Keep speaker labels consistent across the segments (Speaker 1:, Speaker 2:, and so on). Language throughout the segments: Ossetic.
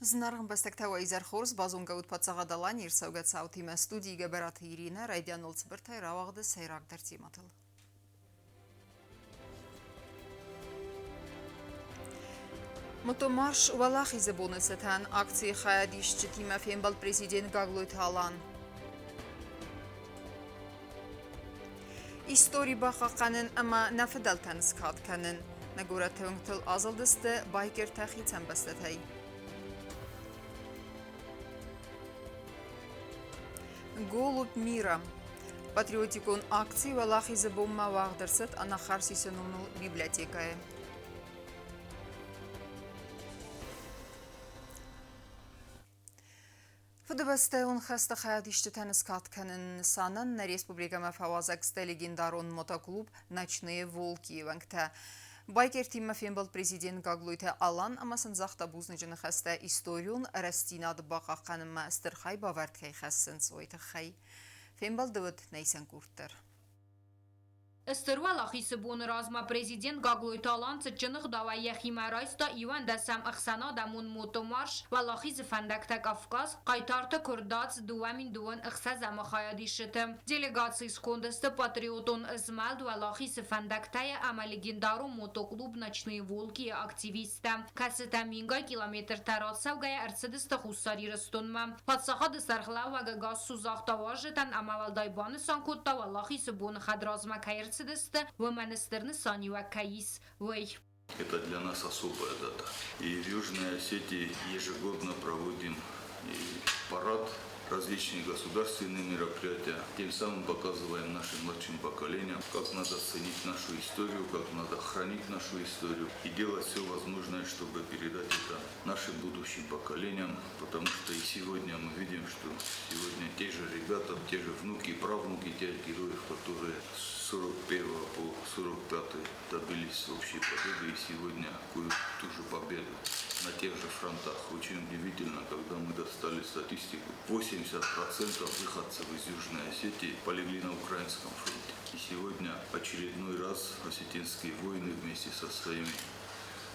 Speaker 1: Зынаргъ ӕмбӕстӕгтӕ, уӕ изӕр хорз! Базонгӕ ут Паддзахад Аланийы ӕрцӕугӕ цаутимӕ студийы Гӕбӕраты Иринӕ райдианыл цыбыртӕй рауагъды сӕйрагдӕр темӕтыл. Мотомарш Уӕлахизы боны цытӕн акцийы хайадисджытимӕ фембӕлд президент Гаглойты Алан. Истори бахъахъхъӕнын ӕмӕ нӕ фыдӕлтӕн скад кӕнын. Нӕ горӕты уынгтыл азылдысты байкертӕ хицӕн бӕстӕтӕй. Голубь мира. Патриотикон акци Уӕлахизы бонмӕ уагъд ӕрцыд Анахарсисы номыл библиотекӕйы. Фыдыбӕстӕйон хӕсты хайадисджытӕн скад кӕнын нысанӕн нӕ республикӕмӕ фӕуазӕг сты легендарон мотоклуб «Ночные волки» уӕнгтӕ. Байкертимӕ фембӕлд президент Гаглойты Алан ӕмӕ сын загъта бузныджы ныхӕстӕ историон рӕстдзинад бахъахъхъӕнынмӕ стыр хайбавӕрд кӕй хӕссынц, уый тыххӕй. Фембӕлды уыд Нӕйсӕн Курт дӕр.
Speaker 2: Стыр Уӕлахизы боны размӕ президент Гаглойты Алан цытджын ӕгъдауӕй йӕхимӕ райста иуӕндӕсӕм ӕхсӕнадӕмон мотомарш Уӕлахизы фӕндӕгтӕ Кавказ, хъайтарты куырдадз 2026-ӕмы хайадисджыты. Делегацийы сконды сты патриотон змӕлд Уӕлахизы фӕндӕгтӕ-йы ӕмӕ легендарон мотоклуб Ночные волки-йы активисттӕ, кӕцытӕ мингай километртӕ рацӕугӕйӕ ӕрцыдысты Хуссар Ирыстонмӕ. Паддзахады сӕргълӕууӕг Гассу загъта уазджытӕн ӕмӕ уӕлдай банысан кодта, Уӕлахизы боны хӕдразмӕ кӕй ӕрцыдысты, уымӕн стыр нысаниуӕг кӕй ис, уый.
Speaker 3: Это для нас особая дата. И в Южной Осетии ежегодно проводим и парад, различные государственные мероприятия. Тем самым показываем нашим младшим поколениям, как надо ценить нашу историю, как надо хранить нашу историю и делать все возможное, чтобы передать это нашим будущим поколениям, потому что и сегодня мы видим, что сегодня те же ребята, те же внуки и правнуки тех героев, которые с 41 по 45 добились общей победы и сегодня куют ту же победу на тех же фронтах. Очень удивительно, когда мы достали статистику, 80% выходцев из Южной Осетии полегли на украинском фронте. И сегодня очередной раз осетинские воины вместе со своими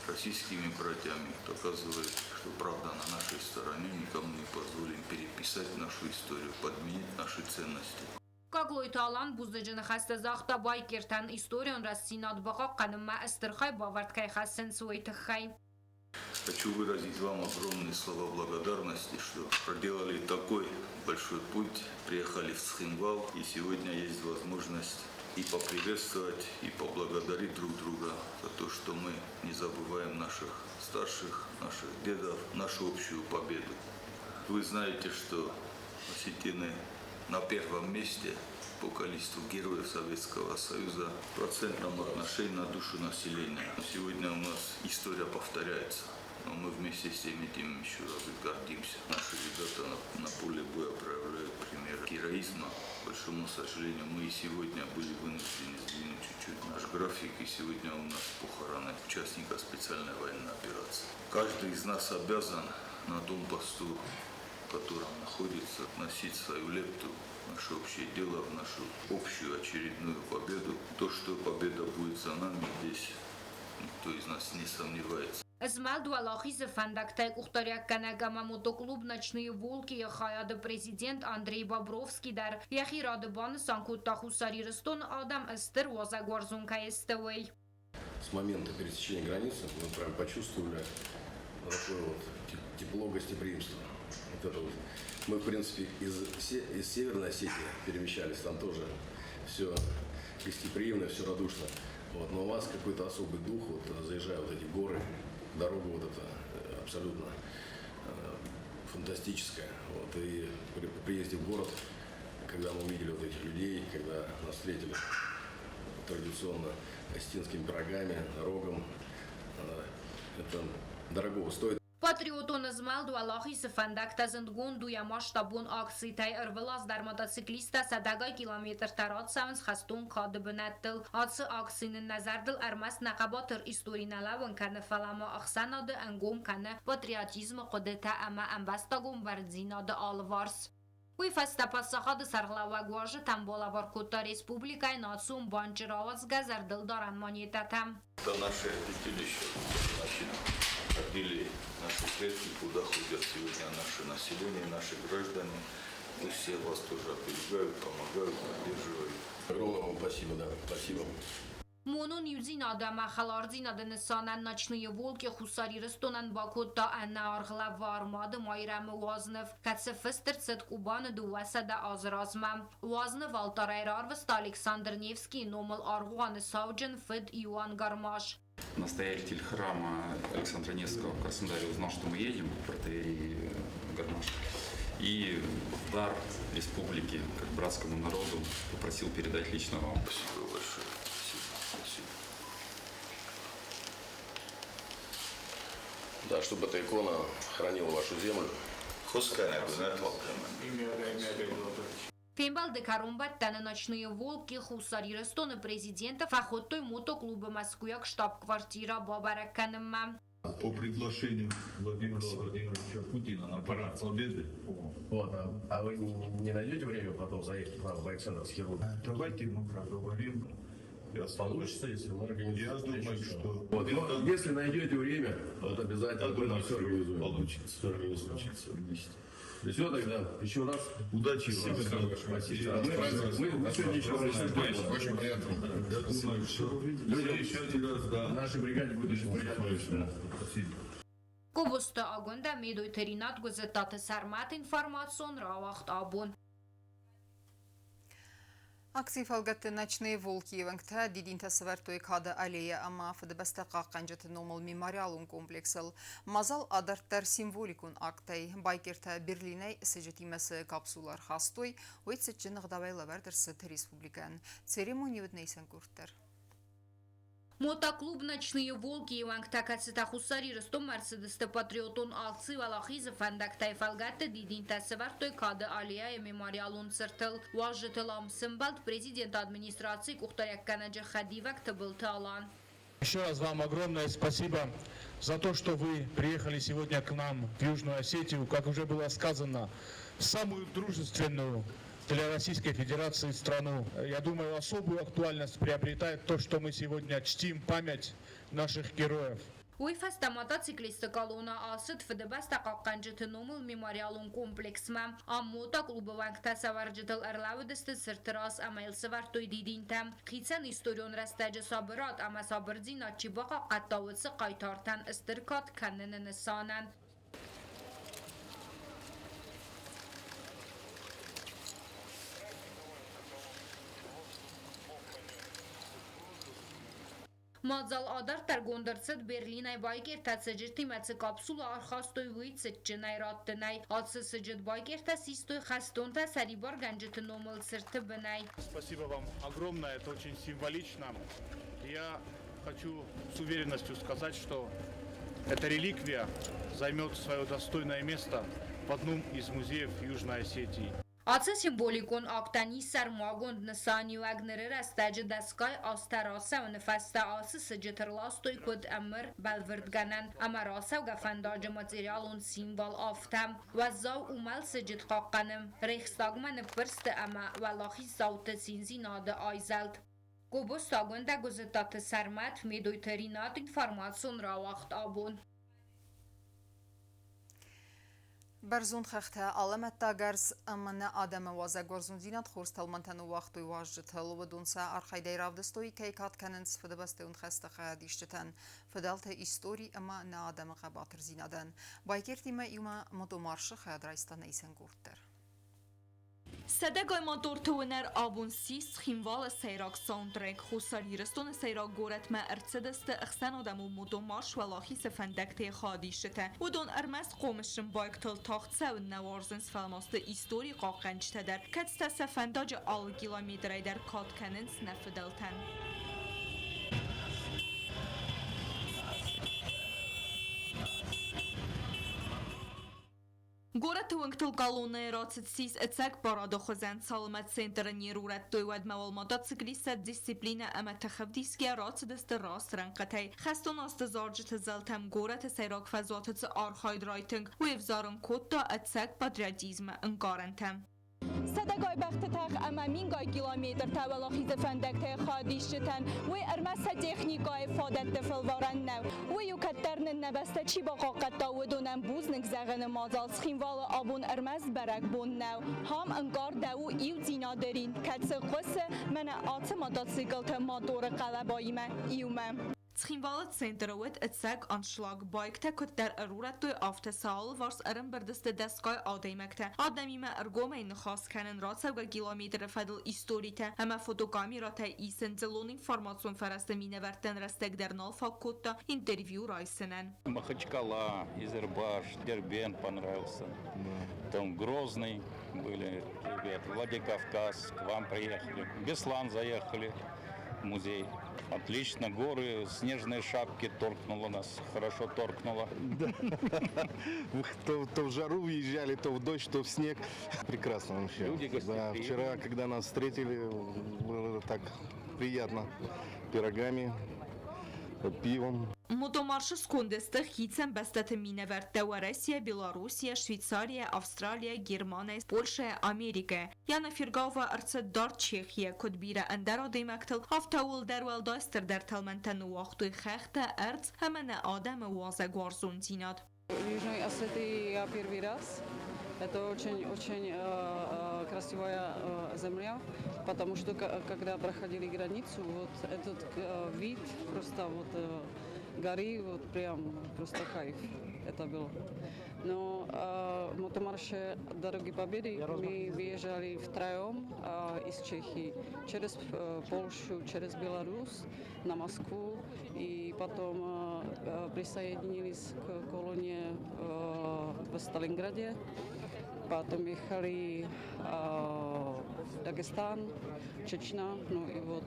Speaker 3: российскими братьями доказывают, что правда на нашей стороне, никому не позволим переписать нашу историю, подменить наши ценности.
Speaker 2: Гаглойты Алан бузныджы ныхӕстӕ загъта байкертӕн историон рӕстдзинад бахъахъхъӕнынмӕ стыр хайбавӕрд кӕй хӕссынц, уый тыххӕй.
Speaker 3: Хочу выразить вам огромные слова благодарности, что проделали такой большой путь, приехали в Цхинвал, и сегодня есть возможность и поприветствовать, и поблагодарить друг друга за то, что мы не забываем наших старших, наших дедов, нашу общую победу. Вы знаете, что осетины на первом месте по количеству героев Советского Союза в процентном отношении на душу населения. Сегодня у нас история повторяется. Но мы вместе с всеми этим еще раз гордимся. Наши ребята на поле боя проявляют пример героизма. К большому сожалению, мы и сегодня были вынуждены сдвинуть чуть-чуть наш график. И сегодня у нас похороны участника специальной военной операции. Каждый из нас обязан на том посту, в котором находится, носить свою лепту в наше общее дело, в нашу общую очередную победу. То, что победа будет за нами здесь, никто из нас не сомневается.
Speaker 2: Змӕлд Уӕлахизы фӕндӕгтӕй къухдариуӕггӕнӕг ӕмӕ мотоклуб «Ночные волки»-йы хайады президент Андрей Бобровский дӕр йӕхи рады банысан кодта Хуссар Ирыстоны адӕм стыр уазӕгуарзон кӕй сты, уый.
Speaker 4: С момента пересечения границы мы прям почувствовали такое вот тепло гостеприимства. Вот это вот. Мы, в принципе, из Северной Осетии перемещались, там тоже все гостеприимно, все радушно. Вот, но у вас какой-то особый дух, вот, заезжая вот эти горы, дорога вот эта абсолютно фантастическая. Вот, и при приезде в город, когда мы увидели вот этих людей, когда нас встретили традиционно осетинскими пирогами, рогом, это дорогого стоит.
Speaker 2: Патриотон змӕлд Уӕлахизы фӕндӕгтӕ зындгонд у йӕ масштабон акцитӕй. Ӕрвылаз дӕр мотоциклисттӕ сӕдӕгай километртӕ рацӕуынц хӕстон кады бынӕттыл. Ацы акци нын нӕ зӕрдыл ӕрмӕст нӕ хъӕбатыр истори нӕ лӕууын кӕны, фӕлӕ ма ӕхсӕнады ӕнгом кӕны патриотизмы хъуыдытӕ ӕмӕ ӕмбӕстагон бӕрндзинады алыварс. Уый фӕстӕ паддзахады сӕргълӕууӕг уазджытӕн балӕвар кодта республикӕйы национ банчы рауадзгӕ зӕрдылдарӕн монетӕтӕ.
Speaker 3: Это наше святилище, значит, ходили наши предки, куда ходят. Сегодня наше население, наши граждане, пусть все вас тоже оберегают, помогают, поддерживают.
Speaker 4: Огромное вам спасибо, да, спасибо.
Speaker 2: Монон иудзинад ӕмӕ хӕлардзинады нысанӕн «Ночные волки» Хуссар Ирыстонӕн бакодта ӕнӕаргълӕвар Мады Майрӕмы уазныв, кӕцы фыст ӕрцыд Къубаны 200 азы размӕ. Уазныв алтарӕй рарвыста Александр Невскийы номыл аргъуаны сауджын фыд Иоанн Гармаш.
Speaker 5: Настоятель храма Александра Невского в Краснодаре узнал, что мы едем, протоиерей Гармаш, и в дар республике, как братскому народу, попросил передать лично вам.
Speaker 3: Спасибо большое. Спасибо. Спасибо.
Speaker 4: Да, чтобы эта икона хранила вашу землю.
Speaker 2: Фембӕлды кӕронбӕттӕны «Ночные волки» Хуссар Ирыстоны президенты фӕхуыдтой мотоклубы мӕскуыйаг штаб-квартирӕ бабӕрӕг кӕнынмӕ.
Speaker 3: По приглашению Владимира Владимировича Путина на парад Победы.
Speaker 4: Вот, а вы не найдете время потом заехать к нам в Александр Хирург?
Speaker 3: Давайте мы проговорим.
Speaker 4: Получится, если мы организуем
Speaker 3: Я думаю, что...
Speaker 4: Вот, но если найдете время, вот обязательно
Speaker 3: Я думаю,
Speaker 4: мы все организуем.
Speaker 3: Получится.
Speaker 4: Все организуем.
Speaker 3: Получится вместе.
Speaker 4: Все тогда, еще раз.
Speaker 3: Удачи вам.
Speaker 4: Спасибо. Мы сегодня еще раз.
Speaker 6: Очень приятно.
Speaker 3: Я думаю, что еще один раз, да.
Speaker 4: Нашей бригаде будет очень приятно.
Speaker 3: Спасибо.
Speaker 2: Гобозты Агуындӕ, Медойты Ринат, Гуызыттаты Сӕрмӕт, информацион рауагъд «Абон».
Speaker 1: Акцийы фӕлгӕтты «Ночные волки» уӕнгтӕ дидинтӕ сӕвӕрдтой Кады аллея ӕмӕ Фыдыбӕстӕ хъахъхъӕнджыты номыл мемориалон комплексыл. Мадзал адарддӕр символикон актӕй. Байкертӕ Берлинӕй сыджытимӕ цы капсула ӕрхастой, уый цытджын ӕгъдауӕй лӕвӕрд ӕрцыд республикӕйӕн. Церемони уыд нӕисӕн къорд дӕр.
Speaker 2: Мотоклуб «Ночные волки» уӕнгтӕ, кӕцытӕ Хуссар Ирыстонмӕ ӕрцыдысты патриотон акци «Уӕлахизы фӕндӕгтӕй» фӕлгӕтты, дидинтӕ сӕвӕрдтой Кады аллеяйы мемориалон цыртыл. Уазджытыл ам сӕмбӕлд президенты администрацийы къухдариуӕггӕнӕджы хӕдивӕг Тыбылты Алан.
Speaker 7: Еще раз вам огромное спасибо за то, что вы приехали сегодня к нам в Южную Осетию, как уже было сказано, самую дружественную для Российской Федерации страну. Я думаю, особую актуальность приобретает то, что мы сегодня чтим память наших героев.
Speaker 2: Уый фӕстӕ мотоциклистты колоннӕ ацыд Фыдыбӕстӕ хъахъхъӕнджыты номыл мемориалон комплексмӕ. Ам мотоклубы уӕнгтӕ сӕвӕрджытыл ӕрлӕууыдысты цырты раз ӕмӕ йыл сӕвӕрдтой дидинтӕ. Хицӕн историон рӕстӕджы сабырад ӕмӕ сабырдзинад чи бахъахъхъӕдта, уыцы хъайтартӕн стыр кад кӕныны нысанӕн. Мадзал адарддӕргонд ӕрцыд Берлинӕй байкертӕ сыджытимӕ цы капсула ӕрхастой, уый цытджынӕй раттынӕй. Ацы сыджыт байкертӕ систой хӕстонтӕ сӕрибаргӕнджыты номыл цырты бынӕй.
Speaker 7: Спасибо вам огромное, это очень символично. Я хочу с уверенностью сказать, что эта реликвия займет свое достойное место в одном из музеев Южной Осетии.
Speaker 2: Ацы символикон актӕн ис сӕрмагонд нысаниуӕг. Ныры рӕстӕджы дӕсгай азтӕ рацӕуыны фӕстӕ ацы сыджыт ӕрластой куыд ӕмыр бӕлвырдгӕнӕн ӕмӕ рацӕугӕ фӕндаджы материалон символ афтӕ. Уӕззау уымӕл сыджыт хъахъхъӕны Рейхстагмӕ ныббырсты ӕмӕ уӕлахиздзауты циндзинады айзӕлд. Гобозты Агуындӕ, Гуызыттаты Сӕрмӕт, Медойты Ринат, информацион рауагъд «Абон».
Speaker 1: Бӕрзонд хӕхтӕ, алӕмӕттаг ӕрдз ӕмӕ нӕ адӕмы уазӕгуарзондзинад хорз тӕлмӕнтӕ ныууагътой уазджытыл. Уыдон сӕ архайдӕй равдыстой, кӕй кад кӕнынц Фыдыбӕстӕйон хӕсты хайадисджытӕн, фыдӕлты истори ӕмӕ нӕ адӕмы хъӕбатырдзинадӕн. Байкертимӕ иумӕ мотомаршы хайад райста нӕисӕн къорд дӕр.
Speaker 8: Сӕдӕгай моторты уынӕр абон ссис Цхинвалы сӕйраг саундтрек. Хуссар Ирыстоны сӕйраг горӕтмӕ ӕрцыдысты ӕхсӕнадӕмон мотомарш «Уӕлахизы фӕндӕгтӕ» хайадисджытӕ. Уыдон ӕрмӕст хъомысджын байктыл тагъд цӕуын нӕ уарзынц, фӕлӕ ма сты истори хъахъхъӕнджытӕ дӕр, кӕцытӕ сӕ фӕндаджы алы километрӕй дӕр кад кӕнынц нӕ фыдӕлтӕн. Горӕты уынгтыл колоннӕйы рацыд ссис ӕцӕг парады хуызӕн. Цалынмӕ центры не рурӕдтой, уӕдмӕ уал мотоциклисттӕ дисциплинӕ ӕмӕ тыхӕвдисгӕ рацыдысты раст рӕнхъытӕй. Хӕстон азты зарджыты зӕлтӕм горӕты сӕйраг фӕзуаты цы архайд райтынг, уый ӕвзарын кодта ӕцӕг патриотизмы ӕнкъарӕнтӕ. Сӕдӕгай бӕхты тӕх ӕмӕ мингай километртӕ уӕлахизы фӕндӕгтӕй хайадисджытӕн уый ӕрмӕст сӕ техникӕйы фадӕтты фӕлварӕн нӕу. Уый у, кӕддӕр нын нӕ бӕстӕ чи бахъахъхъӕдта, уыдонӕн бузныг зӕгъыны мадзал. Цхинвалы абон ӕрмӕст бӕрӕгбон нӕу. Ам ӕнкъардӕуы иудзинады рин, кӕцы хъуысы мӕнӕ ацы мотоциклты моторы хъӕлӕбаимӕ иумӕ. Цхинвалы центры уыд ӕцӕг аншлаг. Байктӕ куыддӕр ӕрурӕдтой, афтӕ сӕ алыварс ӕрӕмбырд сты дӕсгай адӕймӕгтӕ. Адӕмимӕ ӕргомӕй ныхас кӕнын, рацӕугӕ километры фӕдыл историтӕ ӕмӕ фотокамерӕтӕ исын дзыллон информацион фӕрӕзты минӕвӕрттӕн рӕстӕг дӕр нал фаг кодта интервью райсынӕн.
Speaker 6: Махачкала, Изербаш, Дербент понравился. Там Грозный были ребята, Владикавказ, к вам приехали. Беслан заехали в музей. Отлично, горы, снежные шапки торкнуло нас, хорошо торкнуло.
Speaker 9: Да. То в жару въезжали, то в дождь, то в снег. Прекрасно вообще.
Speaker 6: Люди
Speaker 9: Да, вчера, когда нас встретили, было так приятно. Пирогами, пивом.
Speaker 8: Мотомаршы сконды сты хицӕн бӕстӕты минӕвӕрттӕ Уӕрӕсе, Белоруссия, Швейцария, Австралия, Германӕй, Польшӕйӕ, Америкӕйӕ. Яна Фергава ӕрцыд дард Чехийӕ, куыд бирӕ ӕндӕр адӕймӕгтыл, афтӕ уӕлдӕр уӕлдай стырдӕр тӕлмӕнтӕ ныууагътой хӕхтӕ, ӕрдз ӕмӕ нӕ адӕмы уазӕгуарзондзинад.
Speaker 10: В Южной Осетии я первый раз. Это очень-очень красивая земля, потому что когда проходили границу, вот этот вид просто вот горы, вот прям просто кайф это было. Но в мотомарше «Дороги Победы» мы выезжали втроем из Чехии через Польшу, через Беларусь на Москву и потом присоединились к колонне в Сталинграде. Потом ехали в Дагестан, Чечня, ну и вот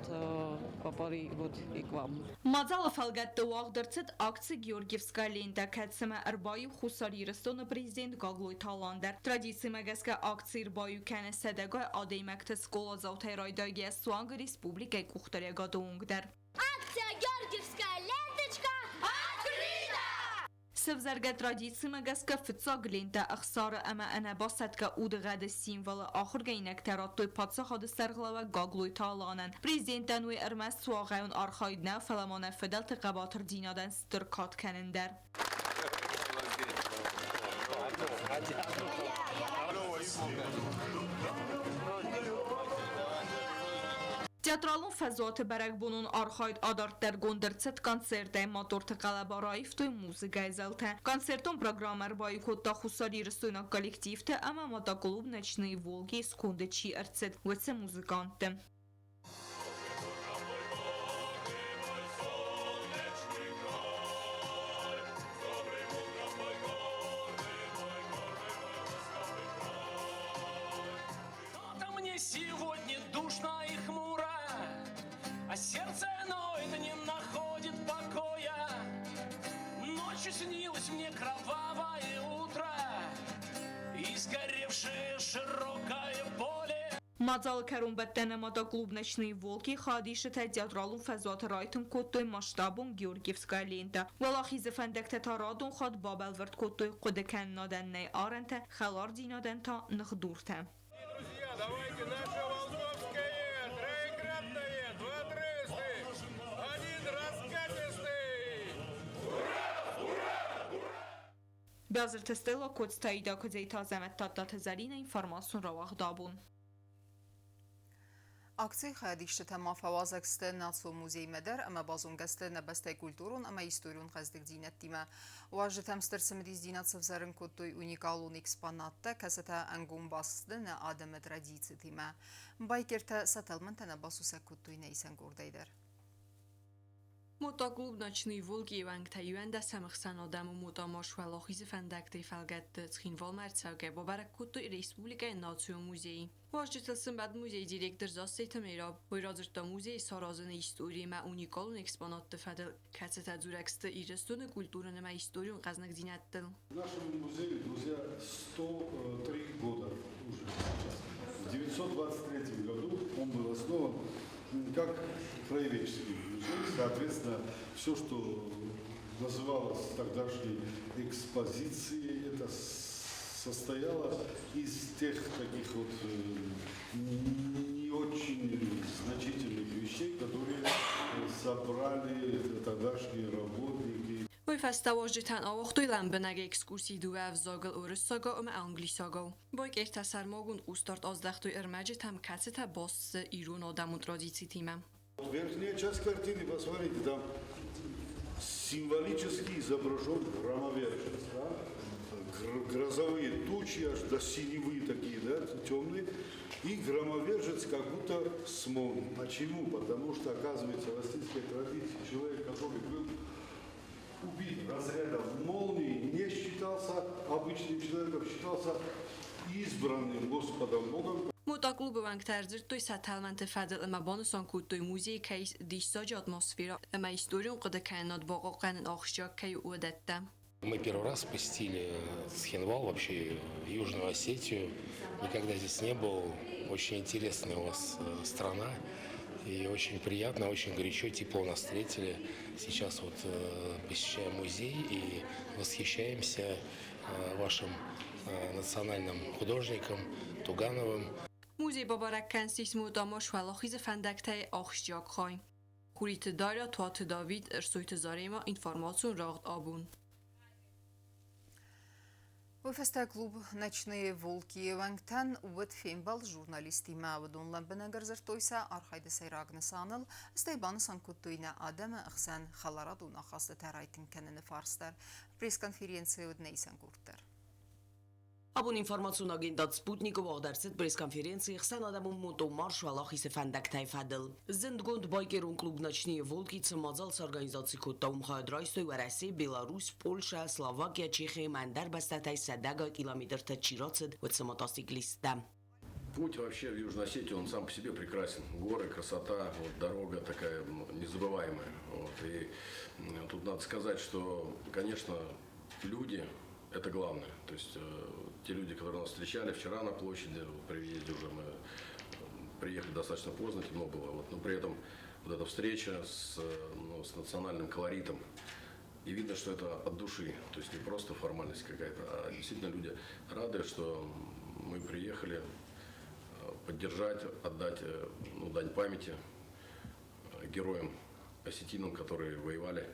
Speaker 10: попали вот и к вам.
Speaker 8: Мадзалы фӕлгӕтты уагъд ӕрцыд акци «Георгиевская лента», кӕцымӕ ӕрбаиу Хуссар Ирыстоны президент Гаглойты Алан дӕр. Традицимӕ гӕсгӕ акци ӕрбаиу кӕны сӕдӕгай адӕймӕгты скъоладзаутӕй райдайгӕ суанг республикӕйы къухдариуӕгады онг дӕр.
Speaker 11: Акция «Георгиевская ленточка» открыта!
Speaker 8: Сӕвзӕргӕ традицимӕ гӕсгӕ фыццаг лентӕ ӕхсары ӕмӕ ӕнӕбасӕтгӕ удыгъӕды символы ахуыргӕнинӕгтӕ радтой паддзахады сӕргълӕууӕг Гаглойты Аланӕн. Президентӕн уый ӕрмӕст суагъӕйон архайд нӕ, фӕлӕ ма нӕ фыдӕлты хъӕбатырдзинадӕн стыр кад кӕнын дӕр. Театралон фӕзуаты бӕрӕгбонон архайд адарддӕргонд ӕрцыд концертӕй, моторты хъӕлӕба раивтой музыкӕйы зӕлтӕ. Концертон программӕ ӕрбаиу кодта хуссарирыстойнаг коллективты ӕмӕ мотоклуб «Ночные Волги» сконды чи ӕрцыд, уыцы музыкантты.
Speaker 12: Что-то мне сегодня душно и хмуро, а сердце ноет, не находит покоя. Ночью снилось мне кровавое утро и сгоревшее широкое поле.
Speaker 8: Мадзалы кӕронбӕттӕны мотоклуб «Ночные Волки» хайадисджытӕ театралон фӕзуаты райтынг кодтой масштабон «Георгиевская лента». Уӕлахизы фӕндӕгтӕ та радон хатт бабӕлвырд кодтой хъуыдыкӕнынадӕн нӕй арӕнтӕ, хӕлардзинадӕн та ныхдуртӕ.
Speaker 13: Друзья, давайте наше волковское, троекратное, двуотрывистый, один раскатистый. Ура! Ура! Ура!
Speaker 8: Базырты Стелла, Коцты Аида, Куыдзейты Азӕмӕт, Тадтаты Зӕринӕ, информацион рауагъд абон.
Speaker 1: Акцийы хайадисджытӕ ма фӕуазӕг сты Национ музеймӕ дӕр ӕмӕ базонгӕ сты нӕ бӕстӕйы культурон ӕмӕ историон хъӕздыгдзинӕдтимӕ. Уазджытӕм стыр цымыдисдзинад сӕвзӕрын кодтой уникалон экспонаттӕ, кӕцытӕ ӕнгом баст сты нӕ адӕмы традицитимӕ. Байкертӕ сӕ тӕлмӕнтӕ нӕ басусӕг кодтой нӕ исӕн къордӕй дӕр.
Speaker 14: Мотоклуб «Ночные Волки» уӕнгтӕ иуӕндӕсӕм ӕхсӕнадӕмон мотомарш Уӕлахизы фӕндӕгтӕй фӕлгӕтты Цхинвалмӕ ӕрцӕугӕ бабӕрӕг кодтой республикӕйы национ музейы. Уазджытыл сымбӕлд музейы директор Зассеты Мераб. Уый радзырдта музейы саразыны историимӕ уникалон экспонатты фӕдыл, кӕцытӕ дзурӕг сты Ирыстоны культурон ӕмӕ историон хъӕзныгдзинӕдтыл.
Speaker 15: Нашему музею, друзья, 103 года уже сейчас. В 923 году он был основан как краеведческий музей. Соответственно, все, что называлось тогдашней экспозицией, это состояла из тех таких вот не очень значительных вещей, которые собрали тогдашние работники.
Speaker 14: Уый фӕстӕ уазджытӕн ауагътой лӕмбынӕг экскурси дыууӕ ӕвзагыл уырыссагау ӕмӕ англисагау. Байкертӕ сӕрмагонд хъусдард аздӕхтой ӕрмӕджытӕм, кӕцытӕ баст сты ирон адӕмон традицитимӕ.
Speaker 15: Верхняя часть картины, посмотрите, там символически изображен громовержец. Да? Грозовые тучи, аж до синевы такие, да, темные. И громовержец как будто с молнией. Почему? Потому что, оказывается, в российской традиции человек, который был убит разрядом молнии, не считался обычным человеком, считался избранным Господом Богом.
Speaker 14: Мотоклубы уӕнгтӕ ӕрдзырдтой сӕ тӕлмӕнты фӕдыл ӕмӕ банысан кодтой, музейы кӕй ис диссаджы атмосферӕ ӕмӕ историон хъуыдыкӕнынад бахъахъхъӕнын ахсджиаг кӕй у, уыдӕттӕ.
Speaker 16: Мы первый раз посетили Цхинвал, вообще Южную Осетию. Никогда здесь не был. Очень интересная у вас страна. И очень приятно, очень горячо, тепло нас встретили. Сейчас вот посещаем музей и восхищаемся вашим национальным художником Тугановым.
Speaker 14: Музей бабӕрӕг кӕндзис мотомарш Уӕлахизы фӕндӕгтӕй ахсджиаг хай. Хуриты Дарья, Туаты Давид, Ӕрсойты Заремӕ, информацион рагъд абон.
Speaker 1: Уый фӕстӕ клуб «Ночные волки» уӕнгтӕн уыд фембӕлд журналисттимӕ. Уыдон лӕмбынӕг ӕрдзырдтой сӕ архайды сӕйраг нысаныл, стӕй банысан кодтой нӕ адӕмы ӕхсӕн хӕларадон ахастытӕ райтынг кӕныны фарст дӕр. Пресс-конференцийы уыд нӕ исӕнгурд дӕр.
Speaker 17: Абон информацион агентад «Спутник»-ы уагъд ӕрцыд пресс-конференци ӕхсӕнадӕмон мотомарш Уӕлахизы фӕндӕгтӕй фӕдыл. Зындгонд байкерон клуб «Ночные волки» цы мадзал сорганизаци кодта, уым хайад райстой Уӕрӕсе, Беларусь, Польшӕ, Словакия, Чехи ӕмӕ ӕндӕр бӕстӕтӕй сӕдӕгай километртӕ чи рацыд, уыцы мотоциклисттӕ.
Speaker 4: Путь вообще в Южную Осетию, он сам по себе прекрасен. Горы, красота, вот, дорога такая незабываемая. Вот. И тут надо сказать, что, конечно, люди – это главное. То есть те люди, которые нас встречали вчера на площади, вот при въезде уже мы приехали достаточно поздно, темно было. Вот, но при этом вот эта встреча ну, с национальным колоритом, и видно, что это от души, то есть не просто формальность какая-то, а действительно люди рады, что мы приехали поддержать, отдать ну, дань памяти героям осетинам, которые воевали.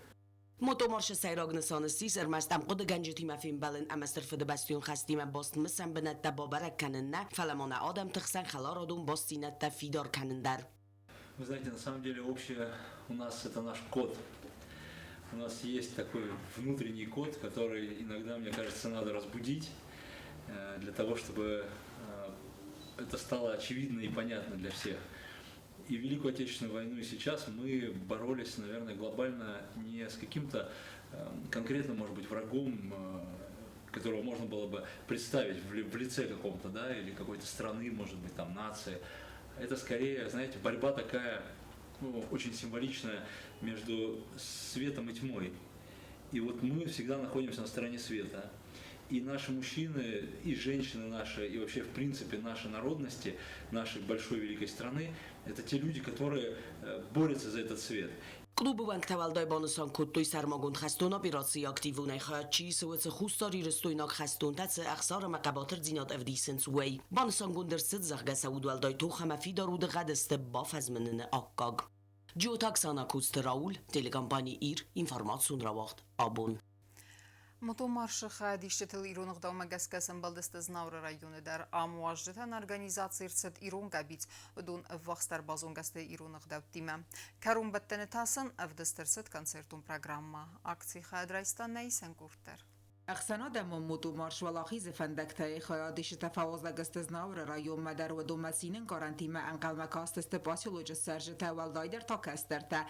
Speaker 17: Мотомаршы сӕйраг нысан ссис ӕрмӕст ӕмхъуыдыгӕнджытимӕ фембӕлын ӕмӕ Стыр Фыдыбӕстӕйон хӕстимӕ баст мысӕн бынӕттӕ бабӕрӕг кӕнын нӕ, фӕлӕ ма нӕ адӕмты хсӕн хӕларадон бастдзинӕдтӕ фидар кӕнын дӕр.
Speaker 18: Вы знаете, на самом деле общее у нас это наш код. У нас есть такой внутренний код, который иногда, мне кажется, надо разбудить для того, чтобы это стало очевидно и понятно для всех. И в Великую Отечественную войну, и сейчас мы боролись, наверное, глобально не с каким-то конкретным, может быть, врагом, которого можно было бы представить в лице каком-то, да, или какой-то страны, может быть, там, нации. Это скорее, знаете, борьба такая, ну, очень символичная между светом и тьмой. И вот мы всегда находимся на стороне света. И наши мужчины, и женщины наши, и вообще, в принципе, наши народности, нашей большой великой страны, это те люди, которые борются за этот свет.
Speaker 17: Клубы уӕнгтӕ уӕлдай банысан кодтой сӕрмагонд хӕстон операцийы активонӕй хайад чи исы, уыцы хуссарирыстойнаг хӕстонтӕ цы ӕхсар ӕмӕ хъӕбатырдзинад ӕвдисынц, уый. Банысангонд ӕрцыд, зӕгъгӕ, сӕ удуӕлдай тох ӕмӕ фидар удыгъӕд сты бафӕзмыныны аккаг. Джиоты Оксана, Коцты Рауль, телекомпани «Ир», информацион рауагъд «Абон».
Speaker 1: Мотомаршы хайадисджытыл ирон ӕгъдаумӕ гӕсгӕ сӕмбӕлдысты Знауыры районы дӕр. Ам уазджытӕн организаци ӕрцыд ирон къӕбиц. Уыдон ӕввахсдӕр базонгӕ сты ирон ӕгъдӕуттимӕ. Кӕронбӕттӕны та сын ӕвдыст ӕрцыд концертон программӕ. Акцийы хайад райста нӕ исӕн къорд дӕр.
Speaker 19: Ӕхсӕнадӕмон мотомарш Уӕлахизы фӕндӕгтӕй хайадисджытӕ фӕуазӕг сты Знауыры районмӕ дӕр, уыдонмӕ цины ӕнкъарӕнтимӕ ӕнхъӕлмӕ кастысты поселочы цӕрджытӕ, уӕлдайдӕр та кӕстӕртӕ.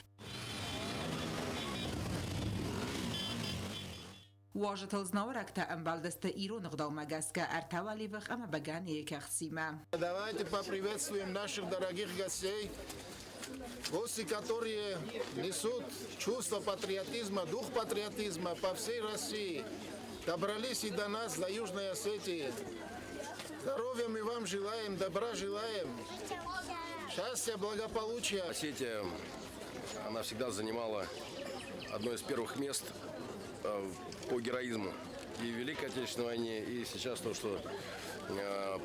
Speaker 19: Уазджытыл знауырӕгтӕ ӕмбӕлдысты ирон ӕгъдаумӕ гӕсгӕ ӕртӕ уӕливых ӕмӕ бӕгӕныйы кӕхцимӕ.
Speaker 20: Давайте поприветствуем наших дорогих гостей, гости, которые несут чувство патриотизма, дух патриотизма по всей России. Добрались и до нас, до Южной Осетии. Здоровья мы вам желаем, добра желаем, счастья, благополучия.
Speaker 4: Осетия, она всегда занимала одно из первых мест по героизму. и в Великой Отечественной войне, и сейчас то, что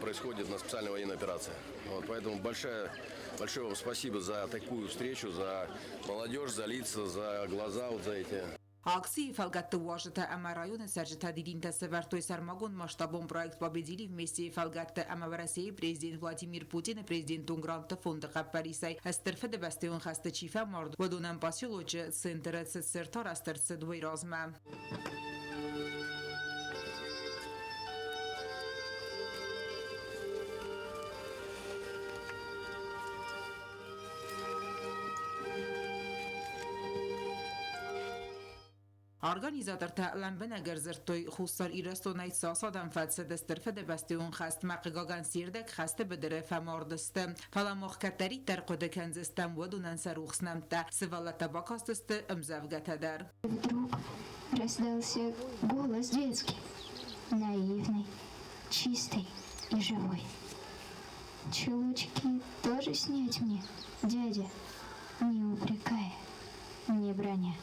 Speaker 4: происходит на специальной военной операции. Вот, поэтому большое вам спасибо за такую встречу, за молодежь, за лица, за глаза вот за эти.
Speaker 19: Акцийы фӕлгӕтты уазджытӕ ӕмӕ районы цӕрджытӕ дидинтӕ сӕвӕрдтой сӕрмагонд масштабон проект «Победили вместе» фӕлгӕтты ӕмӕ Уӕрӕсейы президент Владимир Путины президентон грантты фонды хъӕппӕрисӕй Стыр Фыдыбӕстӕйон хӕсты чи фӕмард, уыдонӕн поселочы центры цы цырт арӕзт ӕрцыд, уый размӕ. Организатортӕ лӕмбынӕг ӕрдзырдтой Хуссар Ирыстонӕй цас адӕм фӕцыд Стыр Фыдыбӕстӕйон хӕстмӕ, хъыгагӕн, се рдӕг хӕсты быдыры фӕмард сты. Фӕлӕ мах кӕддӕриддӕр хъуыды кӕндзыстӕм уыдонӕн сӕ рухс нӕмттӕ. Сывӕллӕттӕ бакастысты ӕмдзӕвгӕтӕ дӕр.
Speaker 21: Вдруг раздался голос детский, наивный, чистый и живой. Чулочки тоже снять мне, дядя, не упрекая, не броня.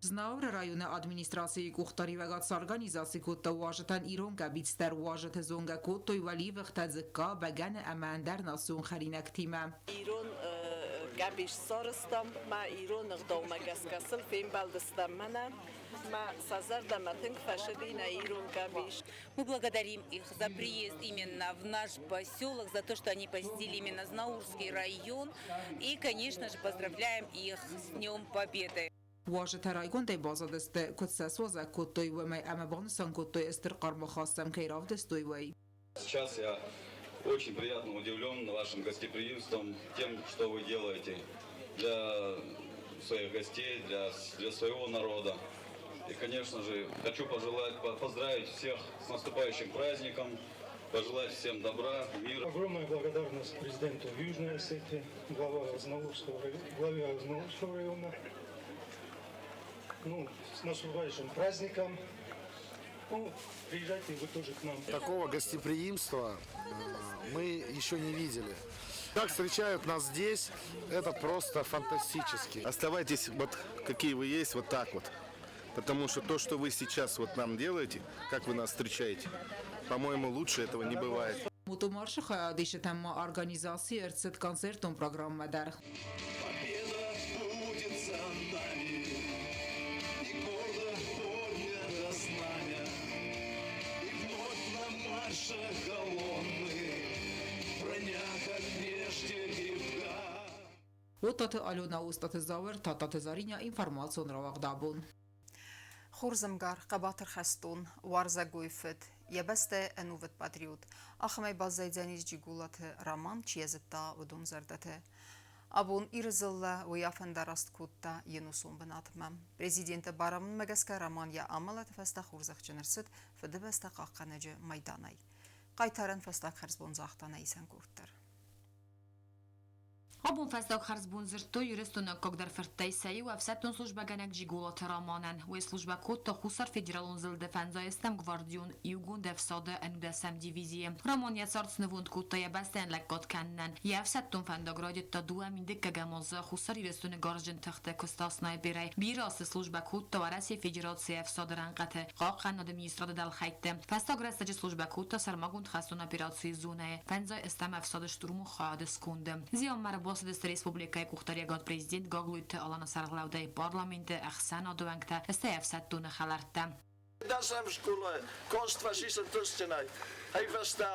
Speaker 19: Знауыры районы администрацийы къухдариуӕгад сорганизаци кодта уазджытӕн ирон къӕбиц дӕр. Уазджыты зонгӕ кодтой уӕливыхтӕ, дзыкка, бӕгӕны ӕмӕ ӕндӕр национ хӕринӕгтимӕ.
Speaker 22: Ирон къӕбиц сарӕзтам, мӕ ирон ӕгъдаумӕ гӕсгӕ сыл фембӕлдыстӕм мӕнӕ. Мӕ сӕ зӕрдӕмӕ тынг фӕцыди нӕ ирон къӕбиц.
Speaker 23: Мы благодарим их за приезд именно в наш поселок, за то, что они посетили именно Знаурский район. И, конечно же, поздравляем их с Днем Победы.
Speaker 19: Уазджытӕ райгондӕй баззадысты, куыд сӕ суазӕг кодтой, уымӕй ӕмӕ банысан кодтой, стыр хъарм ахаст сӕм кӕй равдыстой, уый.
Speaker 24: Сейчас я очень приятно удивлен вашим гостеприимством, тем, что вы делаете для своих гостей, для своего народа. И, конечно же, хочу пожелать, поздравить всех с наступающим праздником, пожелать всем добра, мира.
Speaker 25: Огромная благодарность президенту Южной Осетии, главе Азнаурского района. Ну, с наступающим праздником. Ну, приезжайте вы тоже к нам.
Speaker 26: Такого гостеприимства мы еще не видели. Как встречают нас здесь, это просто фантастически.
Speaker 9: Оставайтесь вот какие вы есть, вот так вот. Потому что то, что вы сейчас вот нам делаете, как вы нас встречаете, по-моему, лучше этого не бывает.
Speaker 19: Мотомаршы хайадисджытӕн ма организаци ӕрцыд концертон программӕ дӕр.
Speaker 12: Победа будет за нами, и гордо поднято знамя, и вновь на марше колонны, броня, как прежде, крепка.
Speaker 19: Уататы Алена, Остаты Зауыр, Тататы Зариня, информацион рауагъдабон.
Speaker 1: Хорз ӕмгар, хъӕбатыр хӕстон, уарзӕгой фыд, йӕ бӕстӕ ӕнувыд патриот. Ахӕмӕй баззайдзӕнис Джигулаты Роман, чи йӕ зыдта, уыдон зӕрдӕты. Абон Иры дзыллӕ уый афӕндараст кодта йе нусон бынатмӕ. Президенты барамындмӕ гӕсгӕ Роман йӕ амӕлӕты фӕстӕ хорзӕхджын ӕрцыд Фыдыбӕстӕ хъахъхъӕнӕджы майданӕй. Хъайтарӕн фӕстаг хӕрзбон загъта нӕ исӕн къорд дӕр.
Speaker 2: Абон фӕстаг хӕрзбон дзырдтой Ирыстоны аккагдӕр фырттӕй сӕ иу ӕфсӕддон службӕгӕнӕг Джиголаты Романӕн. Уый службӕ кодта Хуссар Федералон зылды фӕндзайӕстӕм гвардион иугонд ӕфсады ӕнудӕсӕм дивизийы. Роман йӕ цард снывонд кодта йӕ бӕстӕйӕн лӕггад кӕнынӕн. Йӕ ӕфсӕддон фӕндаг райдыдта 2 011 азы Хуссар Ирыстоны гарзджын тыхты куыста снайперӕй. Бирӕ азты службӕ кодта Уӕрӕсейы Федерацийы ӕфсады рӕнхъыты, хъахъхъӕнынады министрады дӕлхӕйтты. Фӕстаг рӕстӕджы службӕ кодта сӕрмагонд хӕстон операцийы зонӕйы, фӕндзай ӕстӕм ӕфсады штурмон хайады сконды. Зианмӕ ӕрбацыдысты республикӕйы къухдариуӕгад президент Гаглойты Аланы сӕргълӕудӕй, парламенты, ӕхсӕнады уӕнгтӕ, стӕй ӕфсӕддоны хӕлӕрттӕ.
Speaker 27: Дӕсӕм скъола каст фӕцис ӕнтыстджынӕй. Ай фӕстӕ,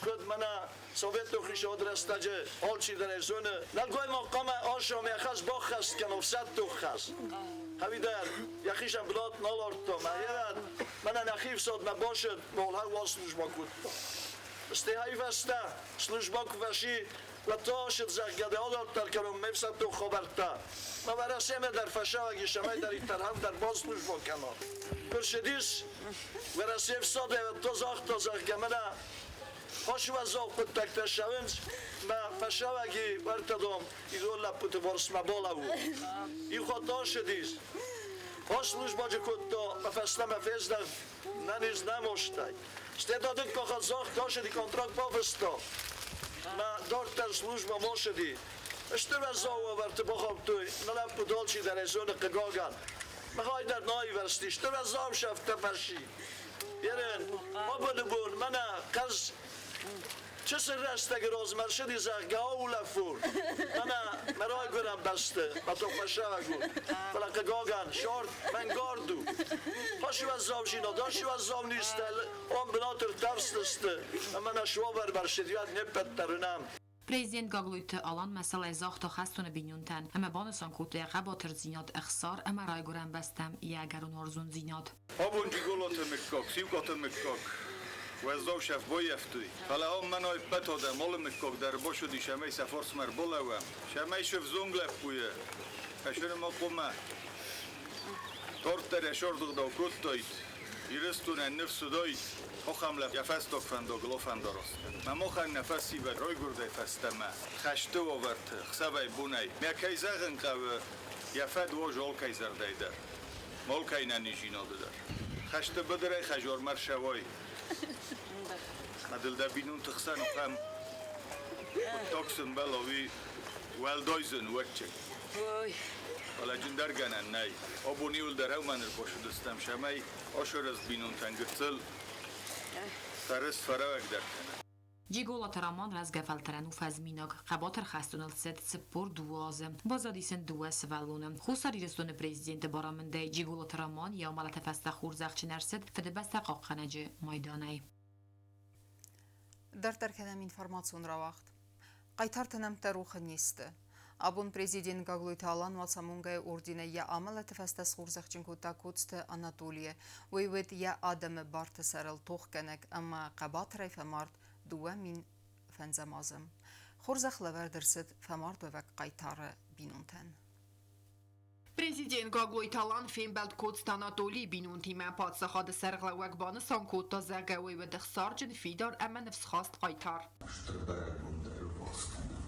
Speaker 27: куыд мӕнӕ советон хицауады рӕстӕджы алчидӕр ӕй зоны, нӕлгоймаг хъуамӕ асом йӕ хӕс баххӕст кӕна ӕфсӕддон хӕс. Ӕвидӕр йӕхицӕн бынат нал ардта, мӕ мӕнӕ нӕхи ӕфсадмӕ бацыд, мӕ службӕ кодта. Стӕй ай фӕстӕ службӕ куы фӕци, уӕд та ацыд, зӕгъгӕ, дӕ адарддӕр кӕнон ме фсӕддон хабӕрттӕ. Мӕ Уӕрӕсемӕ дӕр фӕсӕвӕг ис, цӕмӕйдӕриддӕр ӕндӕр баслужбӕ кӕна. Куы рцыдис Уӕрӕсе ӕфсадӕй, уӕд та загъта, зӕгъгӕ, мӕнӕ уӕззау хъуыддӕгтӕ ссӕуынц, мӕ фӕсӕвӕги уӕртӕ дам ирон лӕппуты фарсмӕ балӕуу. Иу хатт ацыдис, службаджы кодта, мӕ фӕстӕмӕ фездӕхт, нӕниз нӕмостӕй. Стӕй та дыккаг хатт загъта, ацыди, контракт бафыста. Мӕ дарддӕр службӕ ацыди. Стыр уӕззау уавӕрты бахаудтой нӕ лӕппуты алчидӕр ӕй зоны, хъыгагӕн. Махӕй дӕр нӕ аивӕрзти, стыр уӕззау сӕфтӕ фӕци. Ерен, абоны бон мӕнӕ хъӕз чысыл рӕстӕджы размӕ ӕрцыди, зӕгъгӕ, аулӕфон. Мӕнӕ мӕ райгуырӕн бӕсты, мӕ тохфӕсагур. Фӕлӕ хъыгагӕн, сӕрд мӕнгард у. Хӕс уӕззаудзинад, ас уӕззау низтӕ ам бынаты ртӕфстысты, ӕмӕ нӕ суавӕр бӕрсыд, не ппӕт дӕр уынӕм.
Speaker 2: Президент Гаглойты Алан мӕсӕллӕй загъта хӕстоны бийнонтӕн ӕма банысан кодта йӕ хъӕбатырдзинад, ӕхсар ӕмӕ райгуырӕн бӕстӕм йӕ ӕгӕрон уарзондзинад.
Speaker 3: Абон Джиголаты мыггаг, Сиукъаты мыггаг уӕззау сӕфт баййӕфтой. Фӕлӕ ам мӕнӕ ӕппӕт адӕм, алы мыггаг дӕр басыди, цӕмӕй сӕ фарсмӕ ӕрбалӕууӕм, цӕмӕй се взонг лӕппуйы фӕсыры ма хъуамӕ дарддӕр йӕ сӕрдыгъдау кодтаид, Ирыстонӕн ныфс уыдаид, ахӕм лӕг йӕ фӕстаг фӕндагыл афӕндараст. Мӕ махӕн нӕ фӕсивӕд райгуырдӕй фӕстӕмӕ хӕсты уавӕрты хсӕвӕй-бонӕй, мӕ кӕй зӕгъын хъӕуы, йӕ фӕд уаз алкӕй зӕрдӕйы дӕр, алкӕй нӕниздзинады дӕр. Хӕсты быдырӕй хӕзормӕ рцӕуай, ӕмӕ дыл дӕ бинонты хсӕн ахӕм хъуыддаг цы мбӕла, уый уӕлдай зын уӕдчик. Фӕлӕ джындӕр гӕнӕн нӕй. Абон иуылдӕр ӕумӕн ӕрбацыдыстӕм, цӕмӕй асӕрӕзт бинонтӕн гыццыл фӕрыст фӕрӕуӕгдӕр кӕна.
Speaker 2: Джиголаты Роман рӕзгӕ фӕлтӕрӕн у фӕзминаг. Хъӕбатыр хӕстоныл цыд 42 азы. Баззадис ын дыууӕ сывӕллоны. Хуссар Ирыстоны президенты барамындӕй Джиголаты Роман йӕ амӕлӕты фӕстӕ хорзӕхджын ӕрцыд Фыдыбӕстӕ хъахъхъӕнӕджы майданӕй.
Speaker 1: Дарддӕр кӕнӕм информацион рауагъд. Хъайтарты нӕмттӕ рохы не сты. Абон президент Гаглойты Алан Уацамонгӕйы орденӕй йӕ амӕлӕты фӕстӕ схорзӕхджын кодта Коцты Анатолийы. Уый уыд йӕ адӕмы барты сӕрыл тохгӕнӕг ӕмӕ хъӕбатырӕй фӕмард 2005 азы. Хорзӕх лӕвӕрд ӕрцыд фӕмардуӕвӕг хъайтары бинонтӕн.
Speaker 5: Президент Гаглойты Алан фембӕлд Коцты Анатолийы бинонтимӕ. Паддзахады сӕргълӕууӕг банысан кодта, зӕгъгӕ, уый уыд ӕхсарджын, фидар ӕмӕ ныфсхаст хъайтар.
Speaker 6: Стыр бӕрӕгбон дӕр ӕрбалц кӕнӕм.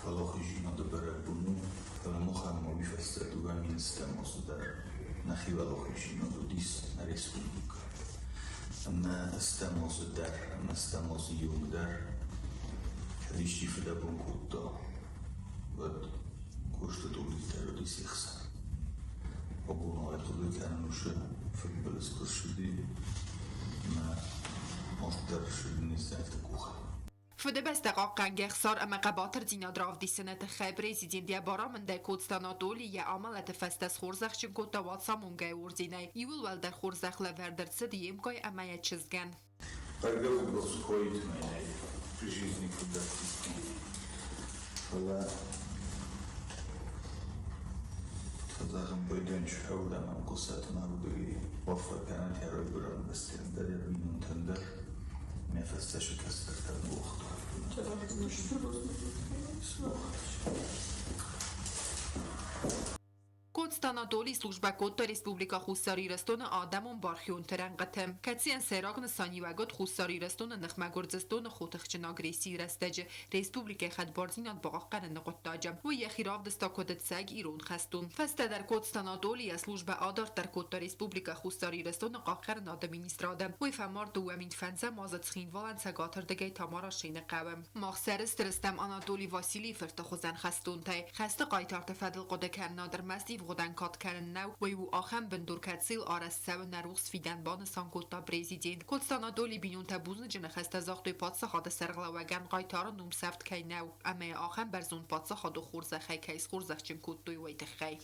Speaker 6: Фӕлӕ хуызинады бӕрӕгбон у, фӕлӕ махӕн ма уый фӕстӕ 2000 стӕм азы дӕр нӕхи уӕлахиздзинад уыдис нӕ республикӕ. Ӕмӕ стӕм азы дӕр ӕмӕ стӕм азы иуы дӕр кӕд исчи фыдӕбон кодта, уӕд куысты дурдитӕ уыди се хсӕн. Абон ӕрхъуыды кӕнын уыцы фыдбылыз куы ссыди, ӕмӕ мастдӕр ссыди не знӕгты къухӕй.
Speaker 5: Фыдыбӕстӕ хъахъхъӕнгӕ ӕхсар ӕмӕ хъӕбатырдзинад равдисыны тыххӕй президент йӕ барамындӕй Коцты Анатоли йӕ амӕлӕты фӕстӕ схорзӕхджын кодта Уацамонгӕйы орденӕй. Иуыл уӕлдӕр хорзӕх лӕвӕрд ӕрцыд йе мкъай ӕмӕ йӕ чызгӕн.
Speaker 6: Бӕргӕ уыйбӕрц койытмӕ нӕй при жизни куыддӕртиккой. Фӕлӕ фӕзӕгъын байдайын схӕрдӕм ӕмхъуысаты мӕ уыдыгӕй уаффӕ кӕнӕт йӕ райгуырӕн бӕстӕйӕн дӕр, йӕ бинонтӕн дӕр, мӕ фӕстӕ сӕ кӕстӕртӕн уагъта.
Speaker 5: Коцты Анатолий службӕ кодта Республикӕ Хуссар Ирыстоны адӕмон бархионты рӕнхъыты, кӕцыйӕн сӕйраг нысаниуӕг уыд Хуссар Ирыстоны ныхмӕ Гуырдзыстоны хотыхджын агрессийы рӕстӕджы республикӕйы хӕдбардзинад бахъахъхъӕныны хъуыддаджы. Уый йӕхи равдыста куыд ӕцӕг ирон хӕстон. Фӕстӕдӕр Коцты Анатолий йӕ службӕ адарддӕр кодта Республикӕ Хуссар Ирыстоны хъахъхъӕнынады министрады. Уый фӕмард 2005 азы Цхинвалӕн цӕгатырдыгӕй Тамарашены хъӕуы. Мах сӕрыстыр стӕм Анатолий Василийы фырты хуызӕн хӕстонтӕй. Хӕсты хъайтарты фӕдыл хъуыды кӕнынад ӕрмӕст ивгъуыдӕн кад кӕнын нӕу, уый у ахӕм бындур, кӕцыйыл арӕзт цӕуы нӕ рухс фидӕн, банысан кодта президент. Коцты Анатолий бинонтӕ бузныджы ныхӕстӕ загътой паддзахады сӕргълӕууӕгӕн хъайтары ном сӕфт кӕй нӕу ӕмӕ йӕ ахӕм бӕрзонд паддзахады хорзӕхӕй кӕй схорзӕхджын кодтой, уый тыххӕй.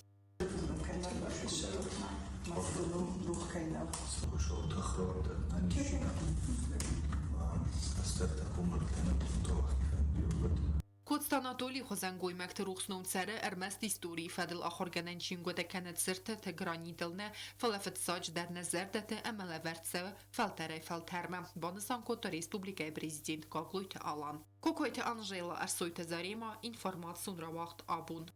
Speaker 5: Коцты Анатолий хуызӕн гоймӕгты рухс ном цӕры ӕрмӕст историйы фӕдыл ахуыргӕнӕн чингуытӕ кӕнӕ цыртыты гранитыл нӕ, фӕлӕ фыццаджыдӕр нӕ зӕрдӕты ӕмӕ лӕвӕрд цӕуы фӕлтӕрӕй-фӕлтӕрмӕ, банысан кодта республикӕйы президент Гаглойты Алан. Кокойты Анжела, Ӕрсойты Зарема, информацион рауагъд абон.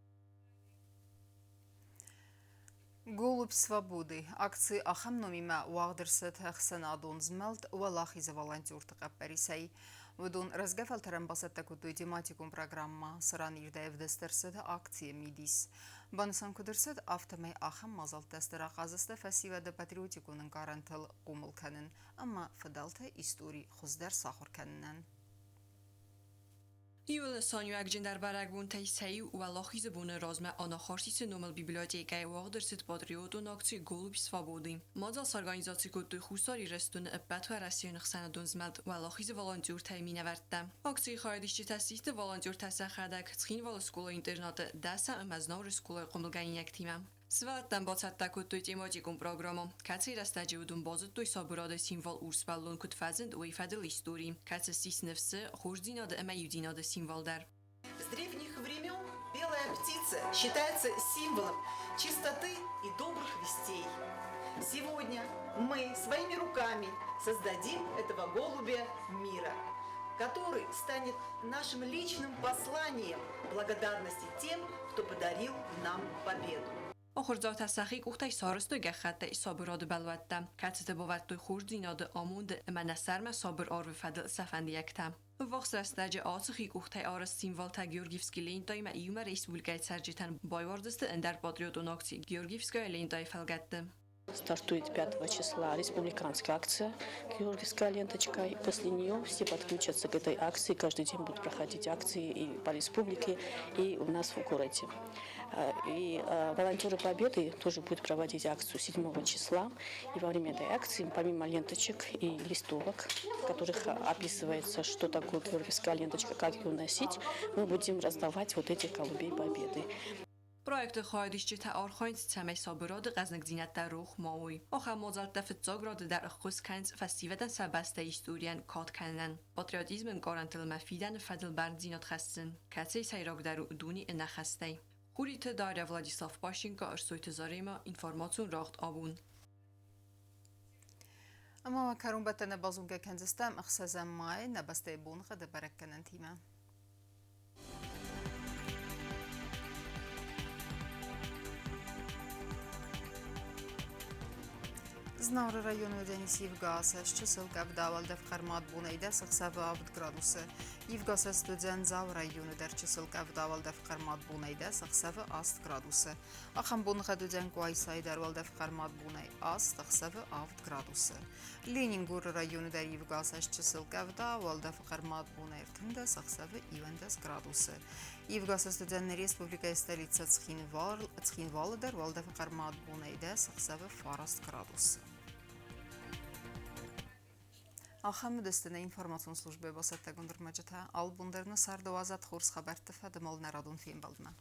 Speaker 1: «Голубь свободы» акци ахӕм номимӕ уагъд ӕрцыд ӕхсӕнадон змӕлд Уӕлахизы волонтерты хъӕппӕрисӕй. Уыдон рӕзгӕ фӕлтӕрӕн бацӕттӕ кодтой тематикон программӕ, цыран ирдӕй ӕвдыст ӕрцыд акцийы мидис. Банысан куыд ӕрцыд, афтӕмӕй ахӕм мадзӕлттӕ стыр ахъаз сты фӕсивӕды патриотикон ӕнкъарӕнтыл хъомыл кӕнын ӕмӕ фыдӕлты истори хуыздӕр сахуыр кӕнынӕн.
Speaker 14: Иууыл нысаниуӕгджындӕр бӕрӕгбонтӕй сӕ иу Уӕлахизы боны размӕ Анахарсисы номыл библиотекӕйы уагъд ӕрцыд патриотон акци «Голубь свободы». Мадзал сорганизаци кодтой Хуссар Ирыстоны ӕппӕтуӕрӕсейон ӕхсӕнадон змӕлд «Уӕлахизы волонтертӕ-йы минӕвӕрттӕ. Акцийы хайадисджытӕ систы волонтертӕ сӕхӕдӕг Цхинвалы скъола-интернаты дӕсӕм ӕмӕ Знауыры скъолайы хъомылгӕнинӕгтимӕ. Сывӕллӕттӕн бацӕттӕ кодтой тематикон программӕ, кӕцыйы рӕстӕджы уыдон базыдтой сабырады символ урс бӕлон куыд фӕзынд, уый фӕдыл истори, кӕцы ссис ныфсы, хорздзинады ӕмӕ иудзинады символ дӕр.
Speaker 7: С древних времен белая птица считается символом чистоты и добрых вестей. Сегодня мы своими руками создадим этого голубя мира, который станет нашим личным посланием благодарности тем, кто подарил нам победу.
Speaker 14: Ахуырдзаутӕ сӕхи къухтӕй сарӕзтой гӕххӕттӕй сабырады бӕлуӕттӕ, кӕцыты бавӕрдтой хорздзинады, амонды ӕмӕ нӕ сӕрмӕ сабыр арвы фӕдыл сӕ фӕндиӕгтӕ. Ӕввахс рӕстӕджы ацы хи къухтӕй арӕзт символтӕ Георгиевский лентаимӕ иумӕ республикӕйы цӕрджытӕн байуардзысты ӕндӕр патриотон акци «Георгиевская лента-йы фӕлгӕтты.
Speaker 8: Стартует 5 числа республиканская акция «Георгиевская ленточка». И после нее все подключатся к этой акции. Каждый день будут проходить акции и по республике, и у нас в городе. И волонтеры Победы тоже будут проводить акцию 7 числа. И во время этой акции, помимо ленточек и листовок, в которых описывается, что такое георгиевская ленточка, как ее носить, мы будем раздавать вот этих голубей Победы.
Speaker 14: Проекты хайадисджытӕ архайынц, цӕмӕй сабырады хъӕзныгдзинӕдтӕ рох ма уой. Ахӕм мадзӕлттӕ фыццаг рады дӕр ӕххуыс кӕнынц фӕсивӕдӕн сӕ бӕстӕйы историйӕн кад кӕнынӕн, патриотизмы ӕнкъарӕнтыл ӕмӕ фидӕны фӕдыл бӕрндзинад хӕссын, кӕцыйы сӕйрагдӕр у дуне ӕнӕхӕстӕй. Хуриты Дарья, Владислав Пащенко, Ӕрсойты Заремӕ, информацион рӕгъд абон.
Speaker 1: Ӕмӕ ма кӕронбӕттӕны базонгӕ кӕндзыстӕм ӕхсӕзӕм майы нӕ бӕстӕйы боныгъӕды бӕрӕггӕнӕнтимӕ. Знауыры районы уыдзӕнис ивгӕ чысыл къӕвда, уӕлдӕф хъӕрмад бонӕй дӕс, ӕхсӕвы 7 градусы. Ивгӕ уыдзӕн Дзауы районы дӕр чысыл къӕвда, уӕлдӕф хъӕрмад бонӕй дӕс, ӕхсӕвы 8 градусы. Ахӕм боныгъӕд уыдзӕн Къуайсайы дӕр уӕлдӕф хъӕрмад бонӕй 8, ӕхсӕвы 7 градусы. Ленингоры районы дӕр ивгӕ чысыл къӕвда, уӕлдӕф хъӕрмад бонӕй 13, ӕхсӕвы 11 градусы. Ивгӕ уыдзӕн нӕ республикӕйы столицӕ Цхинвалы дӕр уӕлдӕф хъӕрмад бонӕй 10, ӕхсӕвы 9 градусы. Ахӕм уыдысты нӕ информацион службӕйы бацӕттӕгонд ӕрмӕджытӕ. Алыбон дӕр нӕ царды уадзӕд хорз хабӕртты фӕдыл нӕ радон фембӕлдмӕ.